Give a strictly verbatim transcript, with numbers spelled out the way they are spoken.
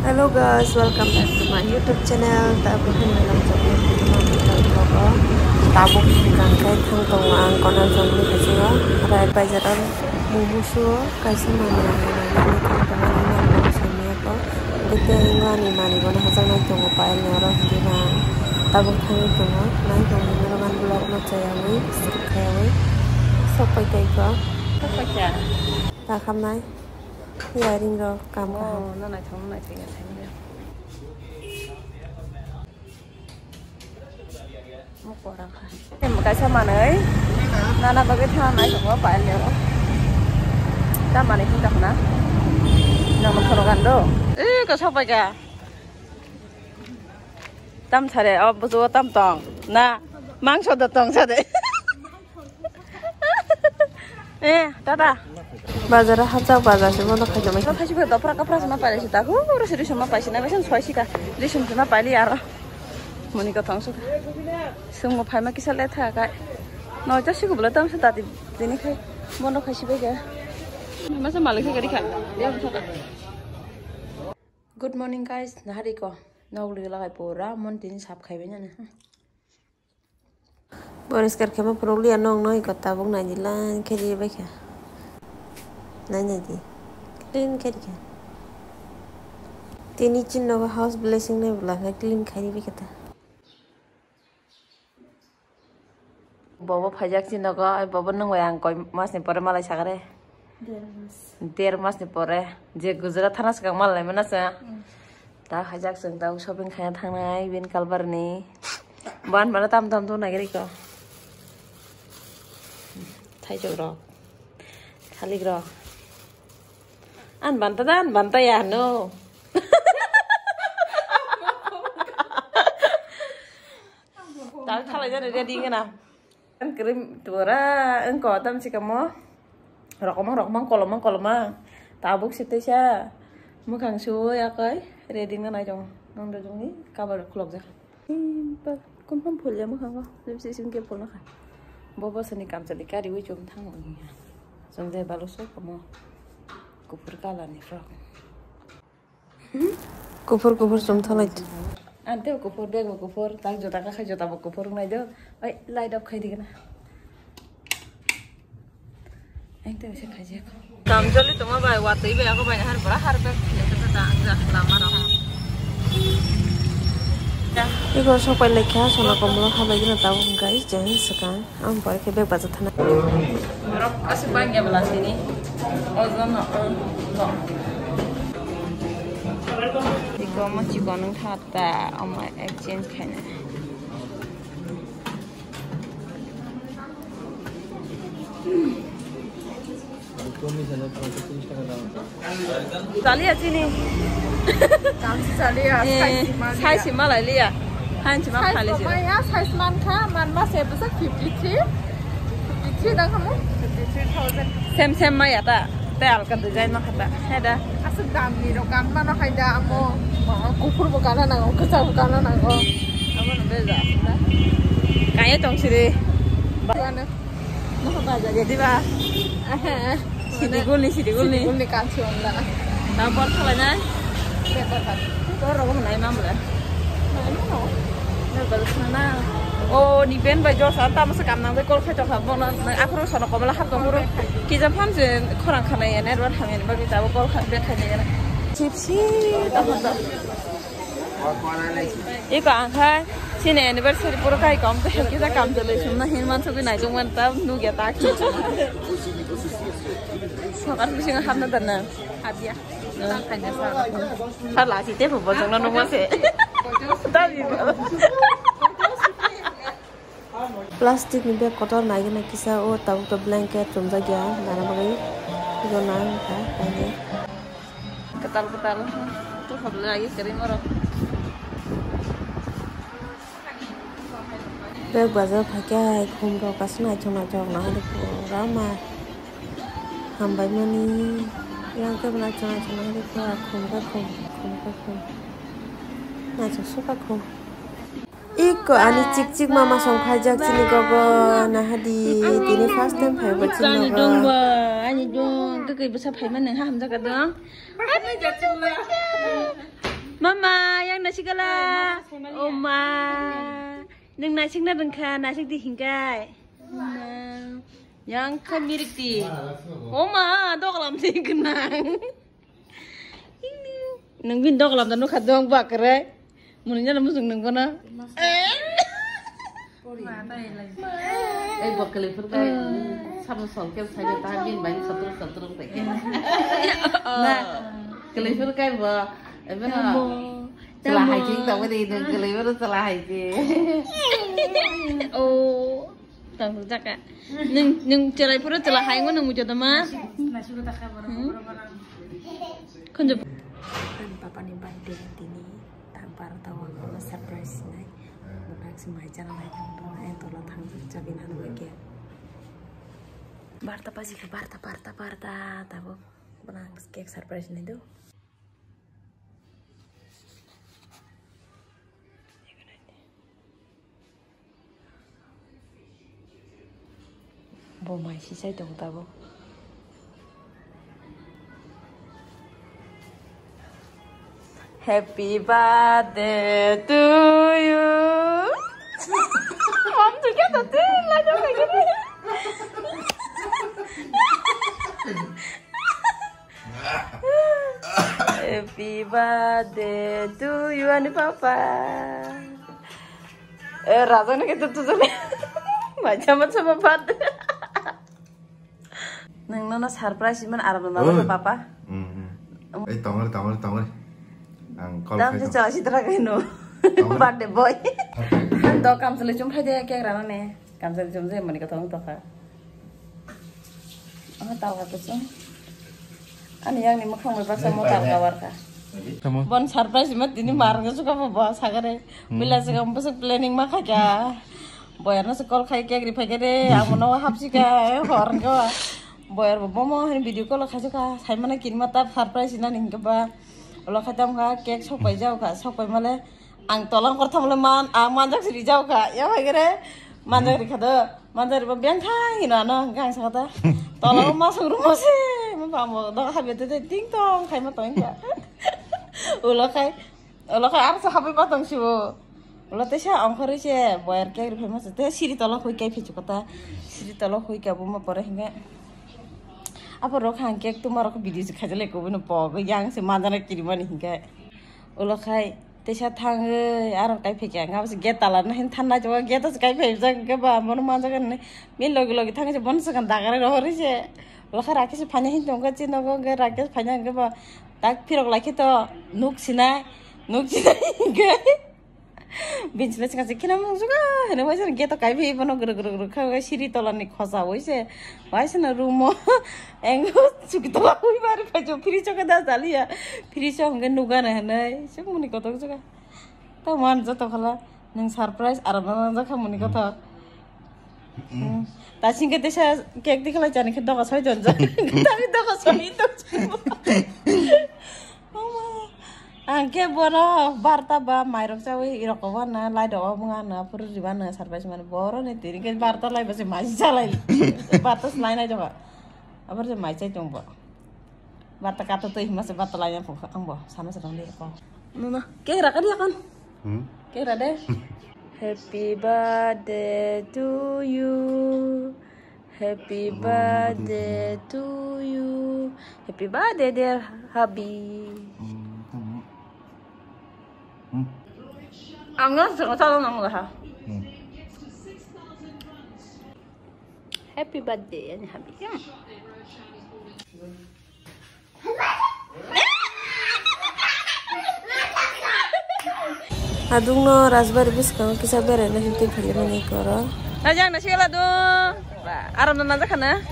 Hello guys, welcome back to my YouTube channel. Tabuk hwnwi lamjak tabuk hwnwi khe thang tongo ang Konarjongni bisingo. Rai bazar o mumu suo kaisa manwi ang nai thang tongo ani manwi samya ko. Tei ani manwi bono hajaknai tongo pile ni oro hwnwi na tabuk thangwi tongo. Nai tongo norok ani vlog no chayawi skip khayawi sok pai tei ko. Ta khamnai. Yaring rok kam kaham. Oh, no naithok, no naithok ya thangya. Mo korang kha. Em kaisa manwi. Nana bagwi thang naithok ba pail ya. Ta manwi hinta khna. Nang mo khorogan do. Eh, ka sok pai ka. Tam sare, o bujo tam tong. Na, mangso da tong sade. Eh, tata. Bazar hapjak bazar se bono khaijak mai. Khaisi ba dopra kapra sama pare se ta. Hu, ro siri sama paisi na, besan soi sika. Ri sum sama pali aro. Muni ko thong su. Sum mo phai ma kisa le tha kai. No, ta siku bula tam se tati dini khai. Bono khaisi ba ga. Masa malik khai gari kha. Dia thaka. Good morning guys, nahari ko. Nogli lagai pura mon tini sap khai bini. Poriskar khe ma phunukliya nong noi ko tabuk naidi lan khe di bai kha. Nai nai di. Clean khe di kha. Tini chin nogo house blessing nai bwla khe clean khai di bai kha ta. Bobo phaijak chin nogo, ai bobo nung bai ang koi mas ni pore malai sagare. Der mas. Der mas ni pore je Gujarat thana swkang malai mana sa. Hmm. Ta hajak chwng ta shopping khaina thangnai bin kalbar ni. Ban bana tam tam to nagari ko. Thaijok rok. Thalik rok. An banta da, an banta ya no. Ta thalai jani ready gana. An krim tora engko tam sikamo. Rokomang rokomang kolomang kolomang. Tabuk sitesa. Mukhang suwi akai ready gana jong. Nong dojong ni kabar khulok ja. Simple. Kumpham phulya mukhango. Lipstick sim ke phulna kha. Bobo sani kamchali kari wi chum thango. Chum de balu so kamo. Kuphur colour ni frock. Kuphur kuphur chum thalai. Ante kuphur bag bo kuphur tak jota ka khai jota bo kuphur nai do. Oi light up khai digna. Ang tei bisa khaijak. Kamjoli tongma bai watwi bai ako bai har pura har bag khilai khe ta ang jak lama rok. Iko sopai lekha sono komlo habai gina tabuk guys jeng swkang ang pore khe bag bacha thana. Borok aswk bangya bwla sini. Ojo no, no. Iko mo chikon wng kha ta omo exchange khaina. Chaliya chini. Kamsi chaliya, eh, size ma lai liya. Size ma lai liya. Size ma man kha, man ma se bwsak fifty three. Fifty three dang khamu? Fifty three thousand. Sem sem ma ya ta. Te alka design ma khata. Heda. Aswk dam ni rok kan mano hai da amo. Kuphur bo kana nango, kwchak bo kana nango. Amo no be ja. Kaya tong siri. Tuano. Noho bazar ya diba? Aha. Sidigulni, sidigulni. Sidigulni kansi wngla. Na bor khalai nai? Bor rok nai mamla. Nai mano. Na bal khana. O ni ben bai jos an tamo se kam nang de kol khai tokha bono. Akhoro sono komla hap tong boro. Kija pham je khorang khana ya ne ron ham ya ne bagwi tabo kol kha ben khai ne ya. Chipsi tamo. Iko ang kha chini anniversary puro kai kom to hekhe ja kam jole sumna hin man sugui nai jong man ta nugya ta ki. Sokar bising hamna dana. Habya. Tang khaina sa. Sala si te bo jong no nungma se. Ta bi. Plastic ni bag kotor nai gana kisa o tabuk to blanket chumjak ya nana bagwi. Igo nang kha kainwi. Kwtal kwtal. To habla agi kari moro. Bag bazar phaikhe khum rok aswk naithok naithok nahari pura ma hambai mani. Yang khe naithok naithok nahari pura khum khe khum, khum khe khum. Naithok sukha khum. Iko ani chik chik mama song phaijak chini gogo nahadi tini first time phaibo chini gogo. Ani dong ani dong kwkwi bwsa phaima nang ha hamjak dong. Ani jachula. Mama, yang nasikala. Oh, ma. Nang nasikna rwngkha, nasik di hingkai. Ma. Yang kha mirik di. Oh, ma, doglam di gwnang. Nang bin doglam da nukha dong bakre. Muni jana musung nang bana. Ei bo kwlwi phuru kai, hmm, samo song khe sai ta bin bai sotro sotro bai khe. Na, kwlwi phuru kai bo, ebe no. Tamo. Chwla hai jing ta wadi nang kwlwi phuru chwla hai jing. Oh, tang jaka. Nang, nang chwlai phuru chwla hai ngo nang mujo dama. Nasi, nasi ko ta kha boro, hmm? Boro boro. Khunju. Ani papa ni birthday tini. Ta barota o ang no surprise nai. Bo tak si mai chana nai tong tong, eh, tola thang chabi nang bai khe. Barota baji kha, barota, barota, barota. Tabuk bo nang cake surprise nai do. Bo mai si sai tong tabuk. Happy birthday to you. Mom juga tadi lagi begini. Happy birthday to you ani papa. Eh, raja na kita tu tu. Macam macam apa? Nang nana surprise man aram na. Oi. Papa. Hmm, hmm. Ei, tongori, tongori, tongori. Ang call. Dam khai se tong. Chala sitra kaino. Tongori. Birthday boy. Happy. Ang do kam chale chum khai de cake rana ne. Kamsa jom je mani kathong tokha. Aha talka kusung. Ani yang ni mukhang bai baksa mo talka warka. Tamo. Bon surprise ma tini mar nge suka bo bo sagare. Hmm. Mila suka busuk planning ma kha kya. Boyar na call khai cake ri phai kere, amo no hapsi ka, eh, hor ko. Boyar bo bomo hin video call khai suka, sai mana kin ma ta surprise na ning ba. Ola khatam kha cake sok pai jao kha, sok pai male. Ang tolang kortham le man, ang manjak siri jao kha. Ya hai gere, manjak ri kha do. Manjak ri ba beng thai hino ano, hingke ang saka ta. Tolang ma song rumo se, ma pamo do ha bete te ting tong khai ma tong kha. Ulo khai, ulo khai ang sa habai ma tong sibo. Ulo te sa ongkhor ri se, boyar cake ri phai ma se, te siri tola hui kai phi chukota. Siri tola hui ka bo ma pore hingke. Apo rok hang cake tuma rok video se khai jale ko bo no po, yang se manjak na kiri mani hingke. Ulo khai, Teisa thangwi, aro kai phikya, nga bwse gate tala no hin thanna jaga, gate o se kai phai jak, hingke ba, mono manjak hinwi, bini logi logi thangwi se, bono swkang dagari rohorwi se, lokha Rakesh phanya hin tongkha, chini nogo hingke Rakesh phanya hingke ba, tak phirok laikhe to, nuk sinai, nuk sinai hingke, bini sile swkang se, khina mung suka, hinwi waisa gate o kai phai, bono gru gru gru kha, siri tola ni khosa wi se, waisa no room o, engo suki tola wi bari phai jo, fridge o khe da jaliya. Fridge o hwnkhai nukgana hinwi, chwng mani kotor jora. Tamo ano joto khala, nwng surprise, aro no nangjak kha mani kotor. Hmm. Ta singkhe teisa cake tikhala chani khe doga soi tonjak. Tani doga soi tonjak. Mama. Ang khe bono barta ba mairok chawi rokobana, lai dogo mungana, phuru ribana, surprise mani boroni tini khe barta lai base mai chalai. Barta slai nai doga. Abar je mai chai tongbo. Bata kato twi hima se bata laya phung kha angbo sana se dong de ko. Mama, cake ra kadi akon. Hmm? Cake ra de. Happy birthday to you. Happy birthday to you. Happy birthday, dear hubby. Hmm, tamo. Hmm. Ang nang sa sa nang ha. Hmm. Happy birthday ani hubby. Hmm. Adungno Rajbari bwskango kisa beraina hinwi tongphili mani koro. Rajang na sigala do. Aram na najak khana.